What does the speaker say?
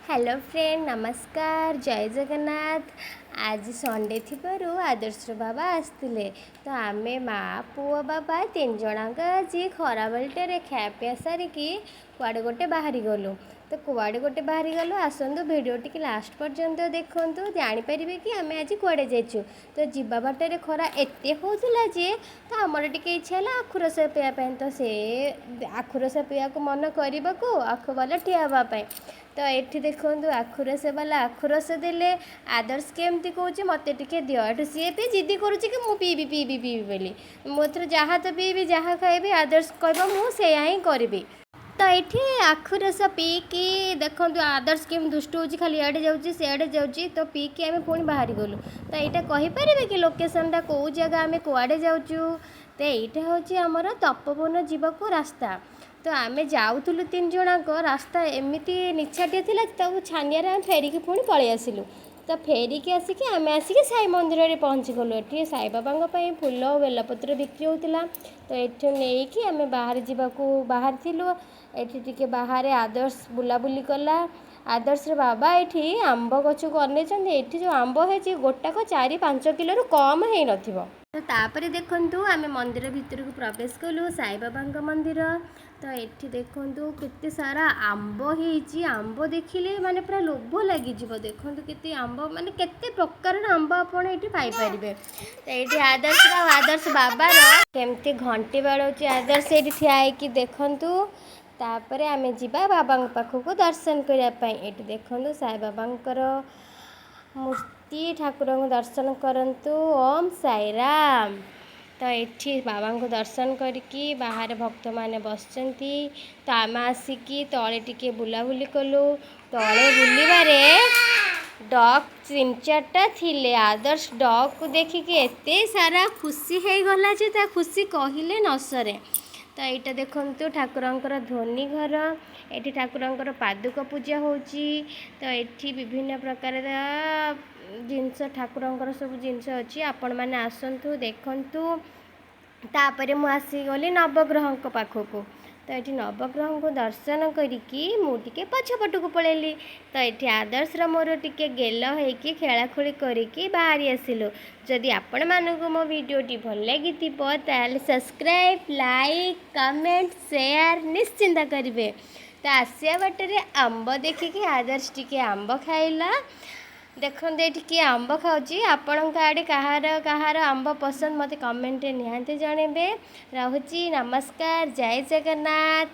Hello friend, ନମସ୍କାର, ଜୟ ଜଗନ୍ନାଥ। ଆଜି Sunday ଥିବାରୁ ଆଦର୍ଶର ବାବା ଆସିଥିଲେ, ତ ଆମେ ମା ପୁଅ ବାବା ତିନି ଜଣଙ୍କ ଆଜି ଖରାବେଳଟାରେ ଖିଆପିଆ ସାରିକି କୁଆଡ଼େ ଗୋଟେ ବାହାରି ଗଲୁ। ତ କୁଆଡ଼େ ଗୋଟେ ବାହାରି ଗଲୁ, ଆସନ୍ତୁ ଭିଡ଼ିଓ ଟିକେ ଲାଷ୍ଟ ପର୍ଯ୍ୟନ୍ତ ଦେଖନ୍ତୁ, ଜାଣିପାରିବେ କି ଆମେ ଆଜି କୁଆଡ଼େ ଯାଇଛୁ। ତ ଯିବା ବାଟରେ ଖରା ଏତେ ହେଉଥିଲା ଯେ ତ ଆମର ଟିକେ ଇଚ୍ଛା ହେଲା ଆଖୁ ରସ ପିଇବା ପାଇଁ। ତ ସେ ଆଖୁ ରସ ପିଇବାକୁ ମନ କରିବାକୁ ଆଖୁବାଲା ଠିଆ ହେବା ପାଇଁ। ତ ଏଠି ଦେଖନ୍ତୁ, ଆଖୁ ରସ ବାଲା ଆଖୁ ରସ ଦେଲେ। ଆଦର୍ଶ କେମିତି କହୁଛି, ମୋତେ ଟିକେ ଦିଅ। ଏଠୁ ସିଏ ବି ଜିଦି କରୁଛି କି ମୁଁ ପିଇବି ପିଇବି ପିଇବି ବୋଲି। ମୁଁ ଏଥର ଯାହା ତ ପିଇବି, ଯାହା ଖାଇବି, ଆଦର୍ଶ କହିବ ମୁଁ ସେଇଆ ହିଁ କରିବି। ତ ଏଠି ଆଖୁ ରସ ପିଇକି ଦେଖନ୍ତୁ ଆଦର୍ଶ କେମିତି ଦୁଷ୍ଟ ହେଉଛି, ଖାଲି ଇଆଡ଼େ ଯାଉଛି ସିଆଡ଼େ ଯାଉଛି। ତ ପିଇକି ଆମେ ପୁଣି ବାହାରି ଗଲୁ। ତ ଏଇଟା କହିପାରିବେ କି ଲୋକେସନ୍ଟା କେଉଁ ଜାଗା, ଆମେ କୁଆଡ଼େ ଯାଉଛୁ? ତ ଏଇଟା ହେଉଛି ଆମର ତପୋବନ ଯିବାକୁ ରାସ୍ତା। ତ ଆମେ ଯାଉଥିଲୁ ତିନି ଜଣଙ୍କ, ରାସ୍ତା ଏମିତି ନିଛାଟିଆ ଥିଲା, ତାକୁ ଛାନିଆରେ ଆମେ ଫେରିକି ପୁଣି ପଳେଇ ଆସିଲୁ। ତ ଫେରିକି ଆସିକି ଆମେ ଆସିକି ସାଇ ମନ୍ଦିରରେ ପହଞ୍ଚିଗଲୁ। ଏଠି ସାଇବାବାଙ୍କ ପାଇଁ ଫୁଲ ବେଲପତ୍ର ବିକ୍ରି ହେଉଥିଲା। ତ ଏଠୁ ନେଇକି ଆମେ ବାହାରେ ଯିବାକୁ ବାହାରିଥିଲୁ। ଏଠି ଟିକେ ବାହାରେ ଆଦର୍ଶ ବୁଲାବୁଲି କଲା। ଆଦର୍ଶର ବାବା ଏଠି ଆମ୍ବ ଗଛକୁ ଅନେଇଛନ୍ତି। ଏଠି ଯେଉଁ ଆମ୍ବ ହେଇଛି, ଗୋଟାକ 4-5 କିଲୋରୁ କମ୍ ହେଇନଥିବ। ତ ତାପରେ ଦେଖନ୍ତୁ, ଆମେ ମନ୍ଦିର ଭିତରକୁ ପ୍ରବେଶ କଲୁ, ସାଇବାବାଙ୍କ ମନ୍ଦିର। ତ ଏଠି ଦେଖନ୍ତୁ କେତେ ସାରା ଆମ୍ବ ହେଇଛି। ଆମ୍ବ ଦେଖିଲେ ମାନେ ପୁରା ଲୋଭ ଲାଗିଯିବ। ଦେଖନ୍ତୁ କେତେ ଆମ୍ବ, ମାନେ କେତେ ପ୍ରକାରର ଆମ୍ବ ଆପଣ ଏଠି ପାଇପାରିବେ। ତ ଏଇଠି ଆଦର୍ଶର ଆଉ ଆଦର୍ଶ ବାବାର କେମିତି ଘଣ୍ଟି ବାଡ଼ଉଛି ଆଦର୍ଶ ଏଇଠି ଠିଆ ହେଇକି ଦେଖନ୍ତୁ। ତାପରେ ଆମେ ଯିବା ବାବାଙ୍କ ପାଖକୁ ଦର୍ଶନ କରିବା ପାଇଁ। ଏଠି ଦେଖନ୍ତୁ ସାଇବାବାଙ୍କର ମୂର୍ତ୍ତି, ଠାକୁରଙ୍କୁ ଦର୍ଶନ କରନ୍ତୁ। ଓମ୍ ସାଇରାମ। ତ ଏଠି ବାବାଙ୍କୁ ଦର୍ଶନ କରିକି ବାହାରେ ଭକ୍ତମାନେ ବସିଛନ୍ତି। ତ ଆମେ ଆସିକି ତଳେ ଟିକେ ବୁଲାବୁଲି କଲୁ। ତଳେ ବୁଲିବାରେ ଡଗ୍ ତିନି ଚାରିଟା ଥିଲେ। ଆଦର୍ଶ ଡଗ୍କୁ ଦେଖିକି ଏତେ ସାରା ଖୁସି ହେଇଗଲା ଯେ ତା ଖୁସି କହିଲେ ନ ସରେ। ତ ଏଇଟା ଦେଖନ୍ତୁ ଠାକୁରଙ୍କର ଧ୍ୱନି ଘର। ଏଠି ଠାକୁରଙ୍କର ପାଦୁକ ପୂଜା ହେଉଛି। ତ ଏଠି ବିଭିନ୍ନ ପ୍ରକାରର ଜିନିଷ, ଠାକୁରଙ୍କର ସବୁ ଜିନିଷ ଅଛି। ଆପଣମାନେ ଆସନ୍ତୁ, ଦେଖନ୍ତୁ। ତାପରେ ମୁଁ ଆସିଗଲି ନବଗ୍ରହଙ୍କ ପାଖକୁ। ତ ଏଠି ନବଗ୍ରହଙ୍କୁ ଦର୍ଶନ କରିକି ମୁଁ ଟିକେ ପଛପଟକୁ ପଳେଇଲି। ତ ଏଠି ଆଦର୍ଶର ମୋର ଟିକେ ଗେଲ ହେଇକି ଖେଳାଖେଳି କରିକି ବାହାରି ଆସିଲୁ। ଯଦି ଆପଣମାନଙ୍କୁ ମୋ ଭିଡ଼ିଓଟି ଭଲ ଲାଗିଥିବ, ତାହେଲେ ସବସ୍କ୍ରାଇବ୍, ଲାଇକ୍, କମେଣ୍ଟ, ସେୟାର ନିଶ୍ଚିନ୍ତ କରିବେ। ତ ଆସିବା ବାଟରେ ଆମ୍ବ ଦେଖିକି ଆଦର୍ଶ ଟିକେ ଆମ୍ବ ଖାଇଲା। ଦେଖନ୍ତୁ ଏଠି କିଏ ଆମ୍ବ ଖାଉଛି। ଆପଣଙ୍କ ଆଡ଼େ କାହାର କାହାର ଆମ୍ବ ପସନ୍ଦ, ମୋତେ କମେଣ୍ଟରେ ନିହାତି ଜଣେଇବେ। ରହୁଛି, ନମସ୍କାର, ଜୟ ଜଗନ୍ନାଥ।